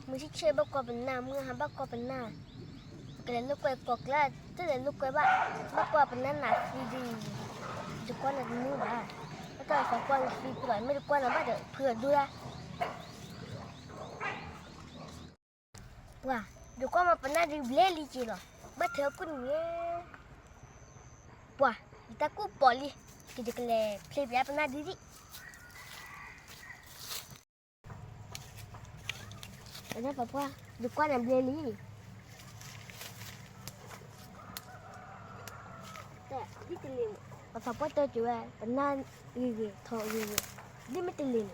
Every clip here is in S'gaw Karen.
မုၢ်ဆ့ၣ်ဆ့ၣ်ဘၣ်ကွၢ်ပနၢ်, မုၢ်ဟါဘၣ်ကွၢ်ပနၢ်, ပကလဲၤလိာ်ကွဲကိးကျါ, တလဲၤလိာ်ကွဲဘၣ်, ဘၣ်ကွၢ်ပနၢ်နးသံဒံး, ယကွၢ်နတနုၤဘၣ်, ဘၣ်တၢ်သးပှၢ်နသံပလီၤ, မ့ၢ်တကွၢ်နဘၣ်ဒီး ဖုအဒိဒၣ် ပှၤ, ယကွၢ်မးပနၢ်ဒုးဘျဲလံက့ၤလီၤ, ဘၣ်ထွဲအကူၣ်န့ၣ်, ပှၤ, ယတၢ်ကူၣ်ပိာ်လံ, ကယကလဲၤဖျ့ပယါပနၢ်ဒုးဒံး. ပနၢ်သးပှၢ်, ယကွၢ်နၤဘျဲလံ. ပသးပှၢ်တဲက့ၤဝဲ, ပနၢ်ဂ့ၤဂ့ၤထီဂ့ၤဂ့ၤ, ဒ်မ့ၢ်တလ့ၤန့ၣ်,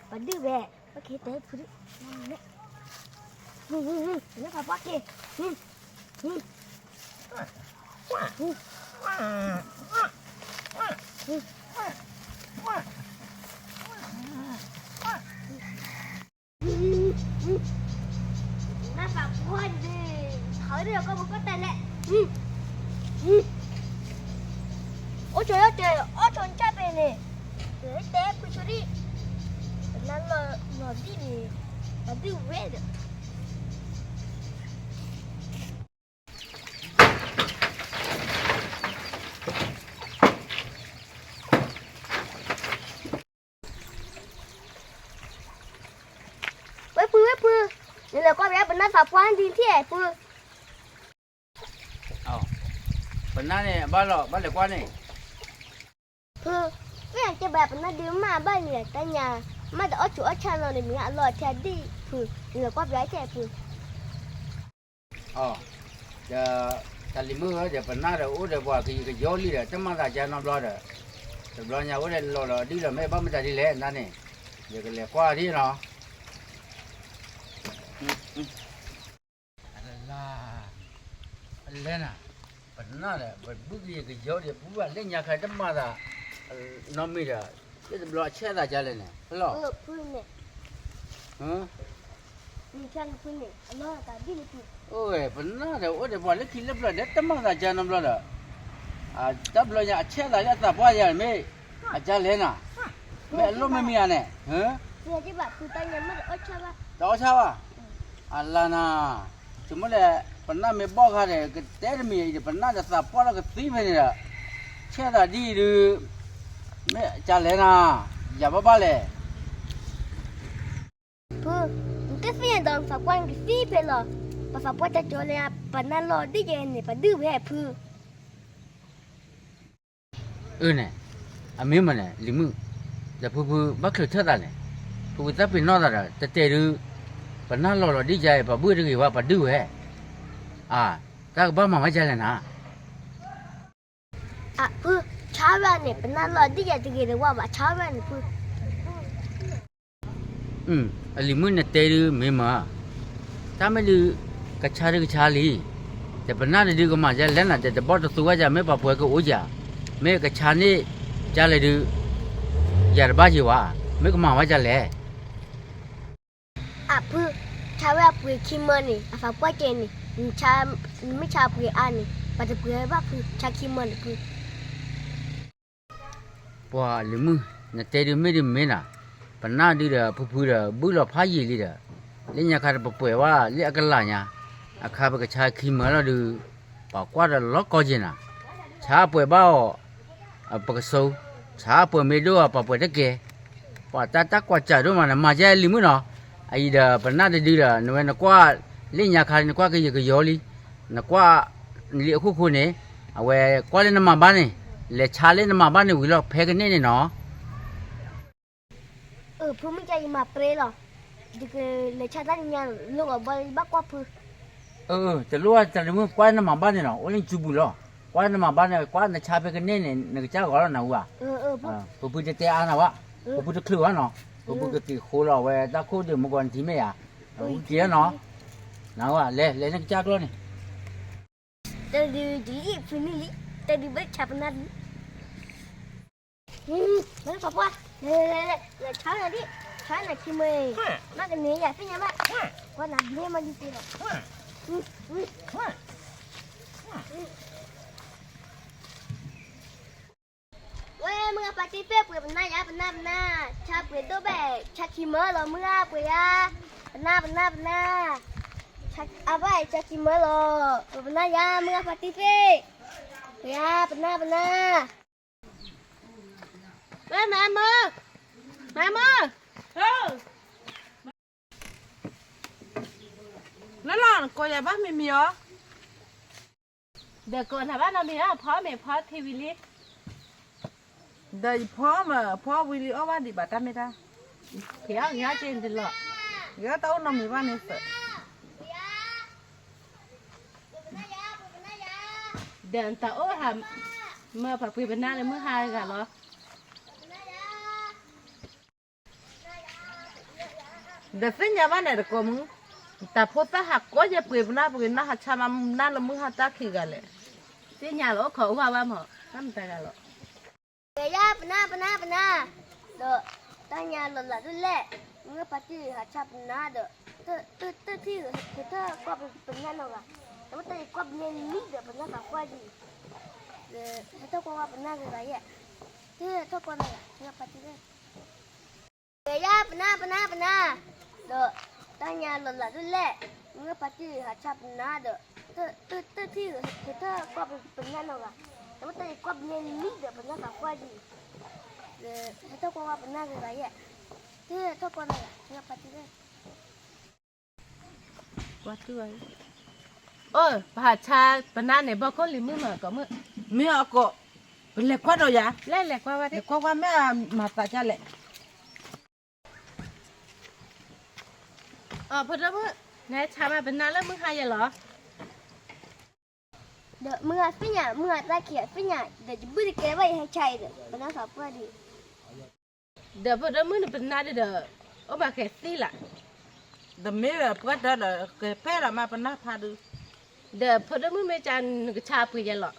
ပဒုၣ်ဝဲ, ပက့ၤတဲဖုဒုၣ်, ပနၢ်သးပှၢ်က့ၤ. နၢ်သးပှၢ်ဒုး, ဟးဒုးကီၢ်ပူၤကီၢ်တဲလဲၣ်, အိၣ်ဆိးလၢတဲ, အိၣ်ဆိးကၢ်ပဲာ်န့ၣ်, တဲဖုဆိဒံး, ပနၢ်လီၤလီၤဒံးန့ၣ်, ပဒုၣ်ဝဲဒီး ဝဲဖု ဝဲဖု, နလဲၤကွၢ်ပယါပနၢ်သးပှၢ်ဒ်ထံၣ်ဖု, ပနၢ်န့ၣ် အဘၣ်လီၤ ဘၣ်လဲၤကွၢ်န့ၣ်, ဖု, မ့ၢ်အကဲဘၣ်ပနၢ်ဒုးမ့ၢ်အဘၣ်န့ၣ် တၢ်ညါ, မ့ၢ်တအီၣ်ဆူးအီၣ်ဆါလီၤန့ၣ် မ့ၢ်အလီၤထဲဒံၣ်ဖု, နလဲၤကွၢ်ပယါထဲဖု. အ, ဒီး, တၢ်လံၤမုၣ်ဧၢ ဒီးပနၢ်ဒီးအိၣ်ဒီးပှၤကယံာ်ကယီလံဒီး တမၤသးကါနီတဘျီဒီး, တဘျီညါအိၣ်ဒီးလီၤလီၤဒ်လီၤ မ့ၢ်ဘၣ်မတၤဒ်လဲၣ် နန့ၣ်, ယကလဲၤကွၢ်ဒ်လီၤ. အလါ, အလဲနၤ, ပနၢ်ဒီး ပဘုၣ်ကယံာ်ကယီဒီး ပဘုၣ်ဘၣ်လၢညါခါတမၤသး, နီတမံၤဒီး, လၢတဘျီအဆဲးအသးကါလဲၣ်န့ၣ် ဖဲလီၤ. အိၣ်ဝဲ ပနၢ်ဒီးအိၣ်ဒီးပှၤလၢခံလၢပျၢၤဒီး တမၤသးကါနီတဘျီဒီး, တဘျီညါအဆဲးအသးလၢအသးပှၢ်ယၤန့ၣ်မ့ၢ်, အကါလဲၣ်နၤ, မ့ၢ်အလိၣ်မ့ၢ်မံၤဧါန့ၣ်, တအီၣ်ဆါဘၣ်, အလါနၤ, ဆိကမိၣ်လဲၣ်, ပနၢ်မ့ၢ်ဘီၣ်ခါဒီး ကတဲတမံၤအံၤဒီး ပနၢ်ဒီးသးပှၢ်လီၤကသံဖဲန့ၣ်ဒီး, ဆဲးသးဒ်အံၤဒုး, မ့ၢ်အကါလဲၣ်နၤ, ယၤဘၣ်ဘၣ်လဲၣ်. ဖု, နတသ့ၣ်ညါဒီးသးပှၢ်နကသံဖဲလီၤ, ပသးပှၢ်တဲကၠိလၢ ပနၢ်လီၤဒ်ယဲန့ၣ် ပဒုၣ်ဝဲဖု. အၢန့ၣ်, အမ့ၢ်မးန့ၣ် လံၤမုၣ်, ဒီးဖုဖုဘၣ်ချုးထၢၣ်သးန့ၣ်, ဖုဖုသးပ့ၤနီၣ်သးဒီး တတဲဒုး, ပနၢ်လီၤလီၤဒ်ယဲအံၤ ပဘုၣ်တဂ့ၤဝဲ ပဒုၣ်ဝဲ, အါ, တၢ်ကဘၣ်မၤဝဲဒ်လဲၣ်နၤ. အဖု, ဆါဝဲန့ၣ် ပနၢ်လီၤဒ်ယဲတဂ့ၤတဝါဘၣ် ဆါဝဲန့ၣ်ဖု. အလံၤမုၣ်နတဲဒုးမ့ၢ်မး, တၢ်မ့ၢ်ဒုး, ကဆါဒုးကဆါလံ, ဒီးပနၢ်တဒုးကမၤဒ်လဲၣ်နၤ ဒီးတဘီတသူဝဲယၤ မ့ၢ်ပှၤပှဲၤကအိၣ်ယၤ, မ့ၢ်ကဆါန့ၢ်, ကလဲၣ်ဒုး, ယၤတဘၣ်ယံၤဝဲ, မ့ၢ်ကမၤဝဲဒ်လဲၣ်. အဖု, ဆါဝဲအပှ့ၤခံမၢန့ၣ် အသးပှၢ်ကဲန့ၣ်, နမ့ၢ်ဆါအပှ့ၤအါန့ၣ် ပှၤတပှ့ၤဘၣ်ဖု ဆါခံမၢန့ၣ်ဖု. ပှၤလံၤမုၣ်, နတဲဒုးမ့ၢ်ဒုးမ့ၢ်နၤ, ပနၢ်ဒုးဒီးဖုဖုဒီးဘုၣ်လီၤဖးယံာ်လံဒီး, လၢညါခါဒီးပပှဲၤဝဲလၢအကလးညါ, အခါပကဆါခံမၢလီၤဒုး, ပှၤကွၢ်ဒီးလီၤကီက့ၤနၤ, ဆါအပှဲၤဘၣ်အီၤ ပကစိ, ဆါအပှဲၤမ့ၢ်ဒိၣ်အီၤ ပှၤပှဲၤတကဲ, ပှၤတၢ်တၢ်ကွၢ်စးဒိၣ်မးန့ၣ် မၤယဲလံၤမုၣ်နီၤ, အအံၤဒီးပနၢ်တဒုဒီး နဝဲနကွၢ်လၢညါခါလံ နကွၢ်ကယံာ်ကယီလံ, နကွၢ်လံအခိၣ်ဃိန့ၣ်, အဝဲကွၢ်လၢနမၤဘၣ်န့ၣ်, လဲၤဆါလၢနမၤဘၣ်န့ၣ်ဝံၤလီၤ ဖဲကန့ၢ်န့ၣ်နီၤ. အၢ ဖုမ့ၢ်ကယမၤပြ့လီၤ, ယကလဲၤဆါတၢ်နံၤညါ လိၣ်ဂီၤဘီလၢယဘၣ်ကွၢ်ဖု. အၢ တလိၣ်တၢ်လံၤမုၣ် ကွၢ်နမၤဘၣ်န့ၣ်နီၤ အိၣ်လၢနစုပူၤလီၤ, ကွၢ်နမၤဘၣ်န့ၣ် ကွၢ်နဆါဖဲကန့ၢ်န့ၣ် နကစၢ်ဂီၤလီၤနၤဝဲ, ပဖုတတဲအါနၤဝဲ, ပဖုတချုးဘၣ်နီၤ, ပဖုကက့ၤဃိလီၤဝဲတၢ်ခိၣ်ဒုးမုၢ်ကီၤနထံမ့ၢ်ဧါ, ပဖုက့ၤလီၤနီၤ, နၤဝဲ လဲၤလဲၤနကစၢ်ကျီန့ၣ် တၢ်ဒုးဒ်လံ ဖုနံၣ်လံ, တၢ်ဒုးဘၣ်ဆါပနၢ်လံ. မ့ၢ်ပှၤပှၢ်, လဲၤလဲၤလဲၤလဲၤ လဲၤဆါနၤဒံး, ဆါနၤခံမၢအံၤ, မ့ၢ်ကန့ၢ်ယၤသ့ၣ်ညါဘၣ်, ကွၢ်နၤဘျ့မးဒ်သိးလီၤ. ဝဲမုၢ်ဂၤပာ်တ့ၢ်ပဲၢ်ပှ့ၤပနၢ်ယါ ပနၢ်ပနၢ်, ဆါပှ့ၤဒိၣ်ဘၣ်, ဆါခံမၢလီၤမုၢ်ဂၤပှ့ၤယါ. ပနၢ် ပနၢ် ပနၢ်, အဘၣ်အံၤဆါခံမၢလီၤ, ပနၢ်ယၤ မုၢ်ဂၤဖါတံၢ်သ့ၣ်, ပယၤ ပနၢ် ပနၢ်, မၤမၢ, မၤမၢ, လၢလီၤ နကိးယၤဘၣ်မံၤမံၤအီၤ, ဒီးကိးနၤဘၣ်နီတမံၤဧါ, ဖီမ့ၤဖီထံဝံၤလံ, ဒီးယဖီမ့ၤဖီဝံၤလံ အီၣ်ဘၣ်ဒံးဘၣ်တၢ်မ့ၢ်တၢ်, ဖံးအီၣ်ဂ့ၤအီၣ်က့ၤတလီၤ, ဂ့ၤအီၣ်တၢ်အိၣ်နီတမံၤဘၣ်န့ၣ်သၢ, ဒီးနတၢ်အိၣ်ဟး, မၢပှၤပှ့ၤပနၢ်လၢမုၢ်ဟါဂၤလီၤ. ဒီးသ့ၣ်ညါဘၣ်န့ၣ်တကိးမုၢ်, တၢ်ဖိသၣ်ဟးကိးယဲပှ့ၤပနၢ်ပှ့ၤနၢ် ဟးဆါမၤနၢ်လၢမုၢ်ဟါတၢ်ခံဂၤလဲၣ်, သ့ၣ်ညါလီၤအိၣ်ခိးအိၣ်ဝါဝါမး တၢ်မတၤဂၤလီၤ. ယၤ ပနၢ် ပနၢ် ပနၢ်, ဒီးတၢ်ညါလီၤလးဒိၣ်လဲၣ်, မုၢ်ဂၤဖါတံၢ်ဟးဆါပနၢ်ဒီး, တထံၣ်ဂ့ၤ ဟဲထီၣ်ကွၢ်ပနၢ်နီတဂၤ, တမ့ၢ်တၢ်ယကွၢ်ပနၢ်လံဒီးပနၢ်သးပှၢ်ဒံး, ဒီးဟဲထီၣ်ကွၢ်ဝဲပနၢ်ဂ့ၤဂၤယဲၢ်, တထံၣ်ဟဲထီၣ်ကွၢ်နီတဂၤ မုၢ်ဂၤဖါတံၢ် ယၤ ပနၢ် ပနၢ် ပနၢ်, ဒီးတၢ်ညါလီၤလးဒိၣ်လဲၣ်, မုၢ်ဂၤဖါတံၢ်ဟးဆါပနၢ်ဒီး, တထံၣ်ဂ့ၤ ဟဲထီၣ်ကွၢ်ပနၢ်နီတဂၤ, တမ့ၢ်တၢ်ယကွၢ်ပနၢ်လံဒီးပနၢ်သးပှၢ်ဒံး, ဒီးဟဲထီၣ်ကွၢ်ဝဲပနၢ်ဂ့ၤဂၤယဲၢ်, တထံၣ်ဟဲထီၣ်ကွၢ်နီတဂၤ မုၢ်ဂၤဖါတံၢ် ကွၢ်တုၢ်ဝဲ, အိၣ် ပဟးဆါပနၢ်န့ၣ် ဘီခိၣ်လံၤမုၣ်မးကိးမုၣ်, မ့ၢ်အကိး, ပလဲၤကွၢ်ဒီးယၤ, လဲၤလဲၤကွၢ်ဝဲ, လဲၤကွၢ်ဝဲမ့ၢ်အမၤသးဒ်လဲၣ်. အိ ဖိဒိၣ်မုၣ်, နဟဲဆါမၤပနၢ်လၢမုၢ်ဟါယဲၢ်လီၤ. ဒီးမုၢ်ဂၤသ့ၣ်ညါ, မုၢ်ဂၤတၢ်ခံးသ့ၣ်ညါ, ဒီးယဘုၣ်တကဲဘၣ်ယဟဲဆါအံၤဒီး ပနၢ်သးပှၢ်ဒံး. ဒီးဖိဒိၣ်မုၣ်နပနၢ်ဒုးဒီး, အိၣ်မးဃဲၤသံလၢ်. ဒီးမ့ၢ်ပှၤတၢ်ဒီး ကဖဲလီၤမးပနၢ်ဖးဒုး. ဒီးဖိဒိၣ်မုၣ်မ့ၢ်ကနကဆါပှ့ၤယဲၢ်လီၤ.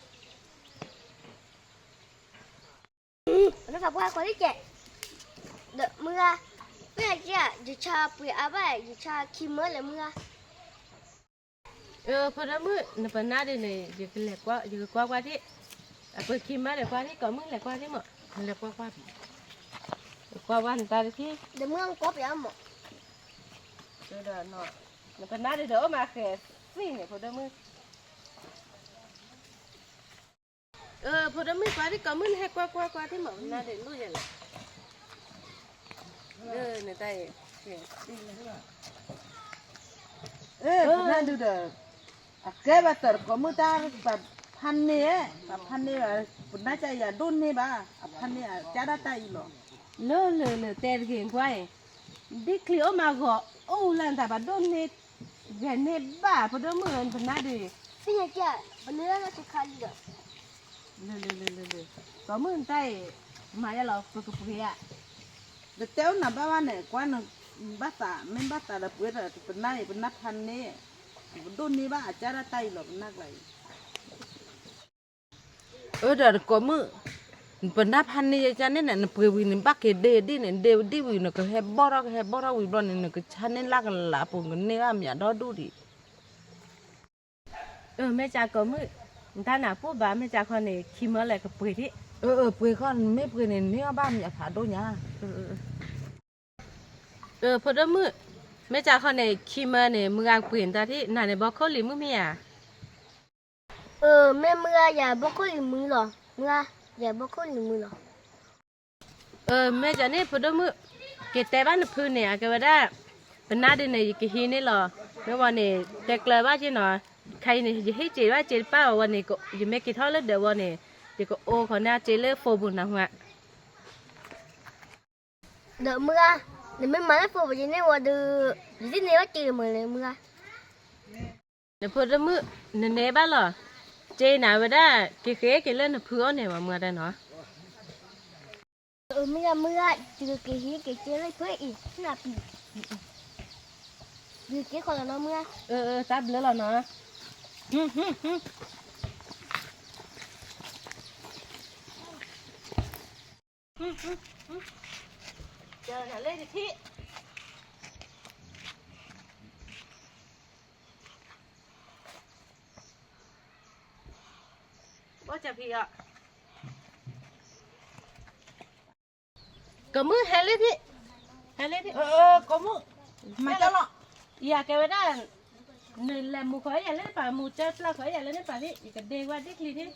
ပနၢ်သးပှၢ်ကွၢ်လံကဲ, ဒီးမုၢ်ဂၤ, မ့ၢ်အကဲဧါ, ယဆါပှ့ၤအါဘၣ်, ယဆါခံမၢလဲၣ်မုၢ်ဂၤ. အၢ ဖိဒိၣ်မုၣ် နပနၢ်ဒုးန့ၣ် ယကကွၢ်ကွၢ်ထံၣ်, အပှ့ၤခံမၢလဲၣ်ကွၢ်ထံၣ် ကိးမုၣ်လဲၤကွၢ်ထံၣ်မး, လဲၤကွၢ်ကွၢ်, ကွၢ်ကွၢ်နတၢ်တထံၣ်, ဒီးမုၢ်ဂၤကွၢ်ပယါမး, ဒီး, နပနၢ်ဒုးဒီးအိၣ်မးဃဲၤသံန့ၣ် ဖိဒိၣ်မုၣ်. အၢ ဖိဒိၣ်မုၣ်ကွၢ်ထံၣ် ကိးမုၣ်နဟဲကွၢ်ကွၢ်ကွၢ်ထံၣ်မး ပနၢ်ဒုးလိၣ်ယဲၢ်လီၤ. အၢ နတၢ်အံၤ, အၢ ပနၢ်ဒုးဒီး, အကဲဘၣ်တၢ်တကိးမုၣ်တၢ် ပဖးန့ၢ်, ပဖးန့ၢ်, ပနၢ်ကယၤဒိၣ်န့ၢ်ဘၣ်, အဖးန့ၢ်အကါဒၣ်တၢ်အံၤလီၤ. လၢလၢလၢ တဲတဂ့ၤကွၢ်အံၤ, ဒ်ချံအိၣ်မးဂီၤအိၣ်လၢနတၢ်ဘၣ်ဒိၣ်န့ၢ်, ဂဲၤန့ၢ်ဘၣ် ဖိဒိၣ်မုၣ်ဧၢ နပနၢ်ဒုး, သ့ၣ်ညါကဲ, ပနၢ်လၢလီၢ်ဆံခါလံဒီး, လၢလၢလၢလၢလၢ, ကိးမုၣ်နတၢ်အံၤ, မၤယဲၢ်လီၤ ပကပှ့ၤဧါ. ဒီးတဲအိၣ်နၤဘၣ်ဘၣ်န့ၣ် ကွၢ်နဘၣ်သး မ့ၢ်ဘၣ်သးဒီးပှ့ၤဒီး ပနၢ်အံၤ ပနၢ်ဖးန့ၢ်, ပဒိၣ်န့ၢ်ဘၣ်အကါဒၣ်တၢ်အံၤလီၤ ပနၢ်ကျါအံၤ. အၢ ဒီးတကိးမုၣ်, ပနၢ်ဖးန့ၢ်ယကါန့ၣ်န့ၣ် နပှ့ၤဝံၤန့ၣ် ဘၣ်က့ၤဒ့ဒ့ၣ်န့ၣ် ဒ့ဒ့ၣ်ဝံၤ နကဟဲဘီၣ်ထီၣ် ကဟဲဘီၣ်ထီၣ်ဝံၤဘျီန့ၣ် နကဆါန့ၢ်လၢ်ကလးပူၤ ကန့ၢ်ဘၣ်မၠးဒီဒူၣ်ဒံး. အၢ မ့ၢ်ကါကိးမုၣ်, နတၢ်နၢ်ပူၣ်ဘၣ် မ့ၢ်ကါခီန့ၣ် ခံမၢလဲၣ်ကပှ့ၤဒံး. အၢ အၢ ပှ့ၤခီ နမ့ၢ်ပှ့ၤန့ၣ် နန့ၢ်အီၣ်ဘၣ်မၠးဖးဒိၣ်ညါ. အၢ ဖိဒိၣ်မုၣ်, မ့ၢ်ကါခီန့ၣ် ခံမၢန့ၣ် မုၢ်ဂၤပှ့ၤနတၢ်ထံၣ် နၤန့ၣ် ဘီခိၣ်လံၤမုၣ်မ့ၢ်ဧါ. အၢ မ့ၢ်မုၢ်ဂၤယၤဘီခိၣ်လံၤမုၣ်လီၤ, မုၢ်ဂၤယၤဘီခိၣ်လံၤမုၣ်လီၤ. အၢ မ့ၢ်ကါန့ၣ် ဖိဒိၣ်မုၣ်, က့ၤတဲဘၣ်နဖုန့ၣ် အကဲဝဲဒၣ်, ပနၢ်ဒုးန့ၣ် ယကဟံးန့ၢ်လီၤ, မ့ၢ်ဝဲန့ၣ် တဲကျၢၤဘၣ်က့နီၤ, ခဲအံၤန့ၣ် ယဟ့ၣ်စ့ဘၣ်စ့တပၣ်အီၤဝဲန့ၣ် ယမ့ၢ်က့ၤထီၣ်လၢဒၢးဝဲန့ၣ်, ယကအိၣ်ခိးန့ၢ်အစ့လၢ phone ပူၤနၢ်ဟူဧါ. ဒီးမုၢ်ဂၤ, နမ့ၢ်မၤလၢ phone ပူၤယန့ၢ်ဝဲဒီး, ယဒ်န့ၢ်ဘၣ်စ့မုာ်လၢမုၢ်ဂၤ. နဖိဒိၣ်မုၣ်, နန့ၢ်ဘၣ်လီၤ, စ့နၤဝဲဒၣ် က့ၤဃ့က့ၤလၢနဖုအအိၣ်န့ၣ်မး မုၢ်ဂၤတဲနီၤ. မုၢ်ဂၤ မုၢ်ဂၤ ယကက့ၤဟံးက့ၤစ့လၢဖုအံၤ, နပံၤ, ယက့ၤဃီလီၤနီၤမုၢ်ဂၤ. အၢ အၢ တၢ်ဘျုးလီၤနီၤ. ကိးမုၣ်ဟဲလၢဖံ, ဟဲလၢဖံ, ကိးမုၣ်, မၤကၢလီၤ. ယကဲဝဲဒၣ်, နလဲၤမူၤဃီယၤလၢနပာ်, မူၤကၠၢပျၢ်ဃီယၤလၢနပာ်ဒံး, ယကဒ့ကွၢ်ဒ့ချံဒံး.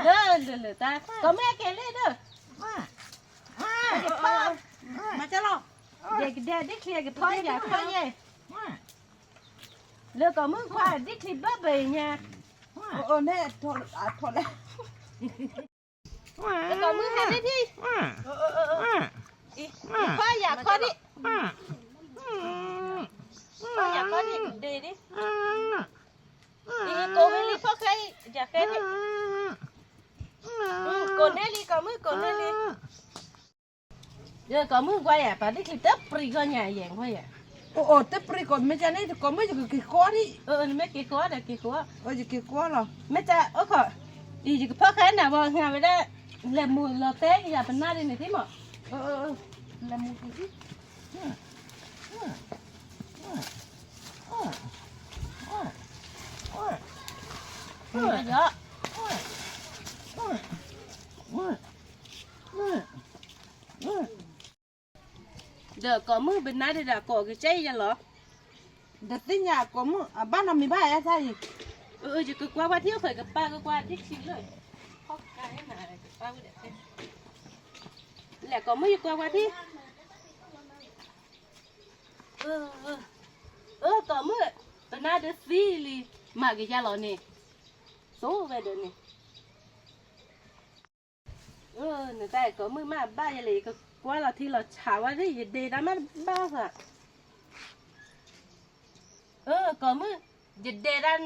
လၢလၢလၢတၢ် ကိးမုၢ်ကဲၤလံဒီး, မၤကလီၤ, ယကဒ့ဒ့ချံ ယကဖီယၤဖီယဲၢ်, လၢကိးမုၢ်ကွၢ်ဒ့ချံဘၢဘၢညါ, လၢကိးမုၢ်ဟဲဒ့ထံ, ယဖီယၤဖီဒံး, ဖီယၤဖီဒံး ဒ့ဒံး, ကိးဝဲလံဖီဃဲအံၤ ယဃဲဒံး, ကိးနဲလံ ကိးမုၢ်ကိးနဲလံ. ယကိးမုၢ်ကွၢ်ယၤ ပာ်ဒ့ချံတပြံကီၢ်ညါယဲၢ်ကွၢ်ယၤ, အိၣ်တပြံကီၢ် မ့ၢ်ကန့ၣ် ကိးမုၢ်ယကက့ၤဃီဒံး, နမ့ၢ်က့ၤဃီဒီးက့ၤဃီ, ယက့ၤဃီလီၤ, မ့ၢ်တၢ်အိၣ်ခိး, အံၤယကဖီဃဲနၤဘၣ် ဟးဝဲဒၣ်, လဲၤမူၤလီၤတဲယၤပနၢ်ဒ်န့ၣ်သ့မး, လဲၤမူၤဒံး, ယီၤ ဒီးကိးမုၢ်ပနၢ်ဒံးဒီးကိးကစၢ်ယဲၢ်လီၤ, ဒီးသ့ၣ်ညါကိးမုၢ် အဘၣ်နီတမံၤဘၣ် အဲၣ်တၢ်အံၤ, ယကကွၢ်ကွၢ်ထံၣ်အိၣ်ခိး ယကပာ်ကကွၢ်ထံၣ်ခံလၢ, လဲၤကိးမုၢ်ယကွၢ်ကွၢ်ထံၣ်, အၢကိးမုၢ်, ပနၢ်ဒုးသံလံ, မၤကယၤလီၤန့ၣ်, သိဝဲဒီးန့ၣ် နတၢ်ကိးမုၢ်မးဘၣ်ယလဲၣ် ယကကွၢ်လီၤထံလီၤဆးဝဲဒၣ် ယဒ့တၢ်မးတဘၣ်သး, အၢကိးမုၢ်, ယဒ့တၢ်,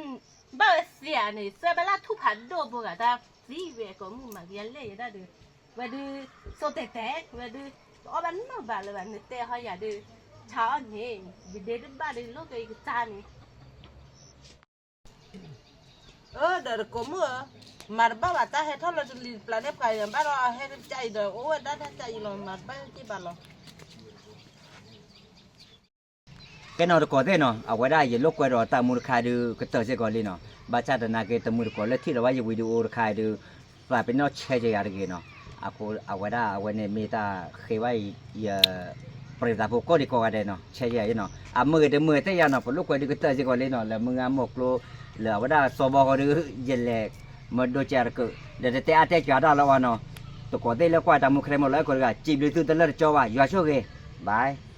ဘၣ်ဝဲသ့ဧါန့ၣ် သၢဘၣ်လၢထူၣ်ဖးဒိၣ်ဘိဂၤတၢ်သံဝဲကိးမုၢ်မၤကယၤလဲၣ်ယဲဒၣ်ဒီး, ဝဲဒုး, သိတဲာ်တဲာ် ဝဲဒုး, တအီၣ်ဘၣ်နီတဘျီလၢၤဘၣ် နတဲဟီယၤဒုး, ဆးအီၣ်န့ၣ်, ယဒ့တဘၣ်ဒုးလိၣ်က့ၤယကစၢ်န့ၣ် အၢ ဒီးကိးမုၢ်ဧၢ, မၤတဘၣ်ဘၣ်တၢ်ဟဲထီၣ်လၢတလံၤတပျၢ်န့ၣ် ပှၤယဘၣ်ဒီးဟဲကစၢ်အံၤဒီး အိၣ်ဝဲဒၣ်တၢ်ကစၢ်အံၤလီၤ မၤတဘၣ်က့ၤဘၣ်လီၤ. ကဲနီၤတကိးသ့ၣ်နီၤ အဝဲဒၣ်ယလိာ်ကွဲဒီးတၢ်မူတခါဒုး ကတၢၢ်စ့ၢ်ကီးလံနီၤ, ဘၣ်ဆၣ်သနာ်က့ တမုာ်တကိးလၢထံၣ်လီၤဘၣ်ယဝံၤဒုးအိၣ်တခါဒုး, သးပ့ၤနီၣ်ဆဲးကယၤတဂ့ၤနီၤ, အဃိအဝဲဒၣ်အဝဲန့ၣ်မ့ၢ်တၢ်ဃ့ဘၣ်အံၤယ ပြံသးဖိကိးဒံကိးဂၤဒဲးနီၤ ဆဲးယၤနီၤ အမုာ်ဂ့ၤတမုာ်ဂ့ၤသ့ၣ်ယၤနီၤ ပလိာ်ကွဲဒုးကတၢၢ်စ့ၢ်ကီးလံနီၤ လၢမုၢ်ဂၤမိၢ်ကျိ လၢအဝဲဒၣ်စီၤဘီဃီဒုး ယလဲၤမၤဒိကၢ်တကုး ဒီးတတဲအါတဲကၢၤတၢ်လၢအီၤနီၤ တကိးသ့ၣ်လၢကွၢ်တၢ်မူခရံာ်မိၢ်လီၤအဲၣ်ကိးတဂၤ စံးဘျုးသုတလၢတကၠီဘၣ် ယွၤဆိၣ်ဂ့ၤ bye.